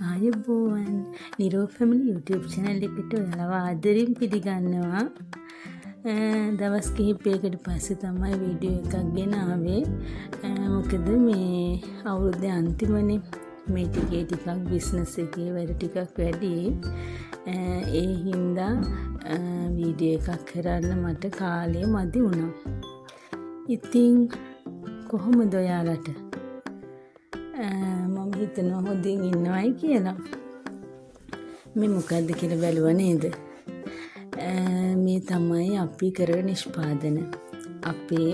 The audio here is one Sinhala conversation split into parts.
ආයුබෝවන්, නිරෝ ෆැමිලි YouTube channel එකට ඔයාලව ආදරෙන් පිළිගන්නවා. දවස් කිහිපයකට පස්සේ තමයි වීඩියෝ එකක් ගෙනාවේ. මොකද මේ අවුරුද්දේ අන්තිමනේ, මේ ටිකේ ටිකක් බිස්නස් එකේ වැඩ ටිකක් වැඩි. ඒ හින්දා වීඩියෝ එකක් කරන්න මට කාලය මදි වුණා. ඉතින් කොහොමද ඔයාලට? මම හිතනවා හොඳින් ඉන්නවයි කියලා. මේ මොකද්ද කියලා බැලුවා නේද? මේ තමයි අපි කරන නිෂ්පාදන. අපේ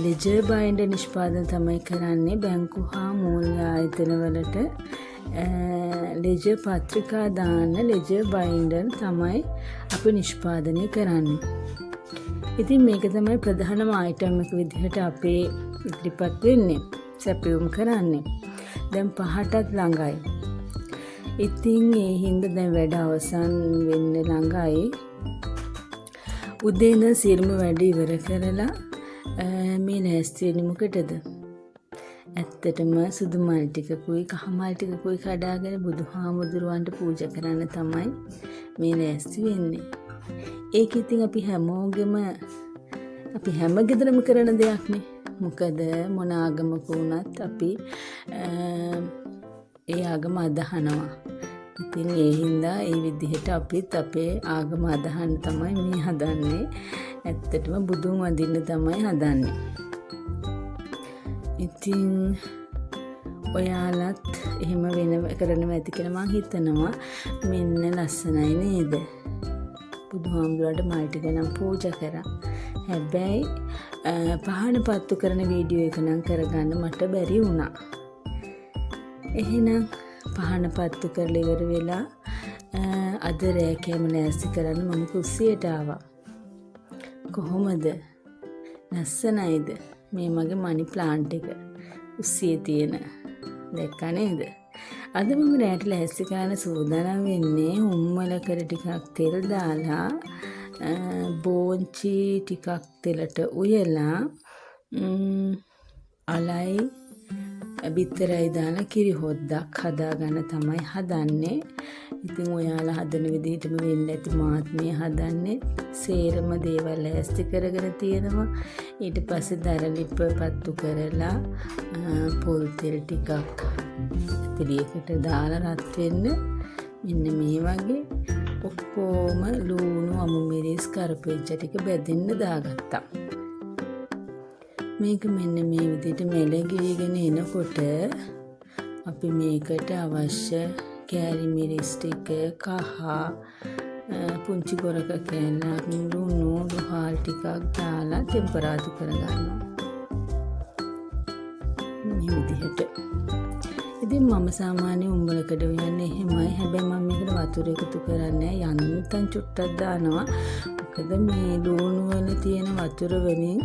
ලෙජර් බයින්ඩර් නිෂ්පාදන තමයි කරන්නේ. බැංකු හා මූල්‍ය ආයතන වලට ලෙජර් පත්‍රිකා දාන්න ලෙජර් බයින්ඩර් තමයි අපි නිෂ්පාදනය කරන්නේ. ඉතින් මේක තමයි ප්‍රධානම අයිටම් එක විදිහට අපේ ඉදිරිපත් වෙන්නේ, සැපයුම් කරන්නේ. දැන් 5ටත් ළඟයි. ඉතින් ඒ හින්දා දැන් වැඩ අවසන් වෙන්න ළඟයි. උදේ ඉඳන් සියලුම වැඩ ඉවර කරලා මේ ලෑස්ති වෙන්නේ මොකටද? ඇත්තටම සුදු මල් ටිකකුයි කහ මල් ටිකකුයි කඩාගෙන බුදුහාමුදුරුවන්ට පූජා කරන්න තමයි මේ ලෑස්ති වෙන්නේ. ඒක ඉතින් අපි හැමෝගෙම, අපි හැම ගෙදරම කරන දෙයක්නේ. මොකද මොන ආගමක වුණත් අපි ඒ ආගම අදහනවා. ඉතින් ඒ හින්දා ඒ විදිහට අපිත් අපේ ආගම අදහන්න තමයි මේ හදන්නේ. ඇත්තටම බුදුන් වඳින්න තමයි හදන්නේ. ඉතින් ඔයාලත් එහෙම වෙන කරනවා ඇති කියලා මං හිතනවා. මෙන්න ලස්සනයි නේද? බුදුහාමුදුරන්ට මල් ටික නම් පූජා කරා. හැබැයි පහන පත්තු කරන වීඩියෝ එක නම් කරගන්න මට බැරි වුණා. එහෙනම් පහන පත්තු කරලා ඉවර වෙලා අද රෑ කෑම ලෑස්ති කරන්න මම කුස්සියට ආවා. කොහොමද? ලස්සනයිද? මේ මගේ මනි ප්ලාන්ට් එක කුස්සියේ තියෙන. දැක්කා නේද? අද මම රෑට ලෑස්ති කරන්න සූදානම් වෙන්නේ උම්මලකඩ ටිකක් තෙල් දාලා, බෝංචි ටිකක් තෙලට උයලා, අලයි බිත්තරයි දාලා කිරි හොද්දක් හදාගන්න තමයි හදන්නේ. ඉතින් ඔයාලා හදන විදිහටම වෙන්න ඇති මාත් මේ හදන්නේ. සේරම දේවල් ලෑස්ති කරගෙන තියෙනවා. ඊට පස්සේ දරලිප පත්තු කරලා, පොල් තෙල් ටිකක් ඇතිලියකට දාලා රත් වෙන්න, මෙන්න මේ වගේ ඔක්කොම ලූණු, අමු මිරිස්, කරපිංච ටික බැදෙන්න දාගත්තා. මේක මෙන්න මේ විදිහට මැලගීගෙන එනකොට අපි මේකට අවශ්‍ය කෑලි මිරිස් ටික, කහ, පුංචි ගොරක කෑල්ලක්, ලුණු, ලුහාල් ටිකක් දාලා තෙම්පරාදු කරගන්නවා. මේ විදිහට. ඉතින් මම සාමාන්‍ය උම්බලකඩ උයන්නේ එහෙමයි. හැබැයි මම මේකට වතුර එකතු කරන්නේ නෑ. යන්තම් චුට්ටක් දානවා. මොකද මේ ලූණු වල තියෙන වතුර වලින්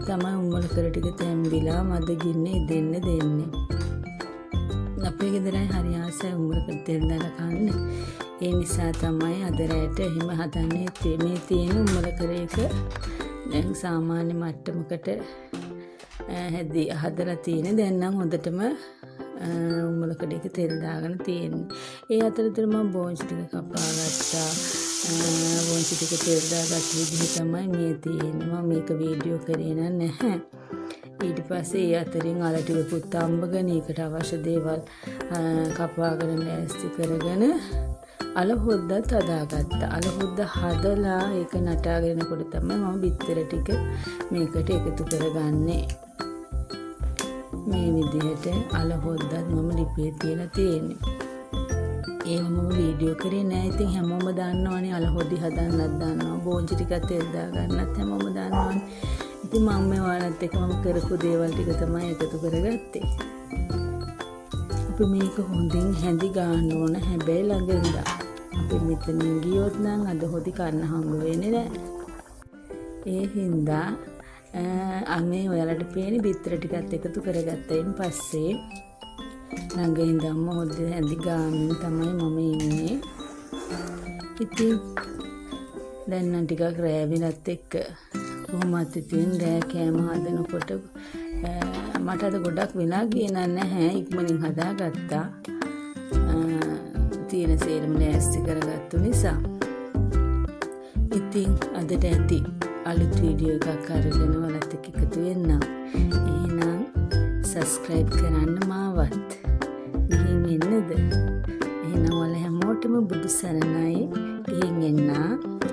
තමයි උම්බලකඩ ටික තැම්බිලා මද ගින්න ඉදෙන්න දෙන්නේ. අපේ ගෙදර අය හරි ආසයි උම්බලකඩ තෙල් දාලා කන්න. ඒ නිසා තමයි අද රැට එහෙම හදන්නේ. මේ තියෙන උම්බලකඩ එක දැන් සාමාන්‍ය මට්ටමකට හැදී හදලා තියෙන. දැන් නම් හොඳටම උම්බලකඩ එක තෙල් දාගෙන තියෙන්නේ. ඒ අතරතුර මම බෝංචි ටික කපා ගත්තා. බෝංචි ටික තෙල් දාගත්ත විදිහ තමයි මේ තියෙන්නේ. මම මේක වීඩියෝ කරේ නම් නැහැ. ඊට පස්සේ ඒ අතරින් අල ටිකකුත් අම්බගෙන, ඒකට අවශ්‍ය දේවල් කපාගෙන ලෑස්ති කරගෙන අල හොද්දත් හදාගත්තා. අල හොද්ද හදලා ඒක නටාගෙන එනකොට තමයි මම බිත්තර ටික මේකට එකතු කරගන්නේ. මේ විදිහට අල හොද්දත් මම ලිපේ තියලා තියෙන්නේ. ඒව මම වීඩියෝ කරේ නෑ. ඉතින් හැමෝම දන්නවනේ, අල හොදි හදන්නත් දන්නවා. බෝංචි ටිකක් තෙල් දාගන්නත් හැමෝම දන්නවනේ. ඉතින් මම මේ ඔයාලත් එක්ක මම කරපු දේවල් ටික තමයි එකතු කරගත්තේ. අපි මේක හොඳින් හැඳි ගන්න ඕන හැබැයි ළඟ ඉඳන්. අපි මෙතනින් ගියොත් නම් අද හොදි කන්න හම්බ වෙන්නේ නෑ. ඒ හින්දා මේ ඔයාලට පේන බිත්තර ටිකත් එකතු කරගත්තයින් පස්සේ ළඟ ඉඳන්ම හොද්ද හැඳි ගාමින් තමයි මම ඉන්නේ. ඉතින් දැන් නම් ටිකක් රෑ වෙලත් එක්ක කොහොමත් ඉතින් රෑ කෑම හදනකොට මට අද ගොඩක් වෙලා ගියේ නැහැ. ඉක්මනින් හදාගත්තා. තියෙන සේරම ලෑස්ති කරගත්තු නිසා. ඉතින් අදට ඇති. අලුත් වීඩියෝ එකක් අරගෙන ඔයාලත් එක්ක එකතු වෙන්නම්. එහෙනම් සබ්ස්ක්‍රයිබ් කරන්න මාවත්. ගිහින් එන්නද? එහෙනම් ඔයාලා හැමෝටම බුදු සරණයි. ගිහින් එන්නම්.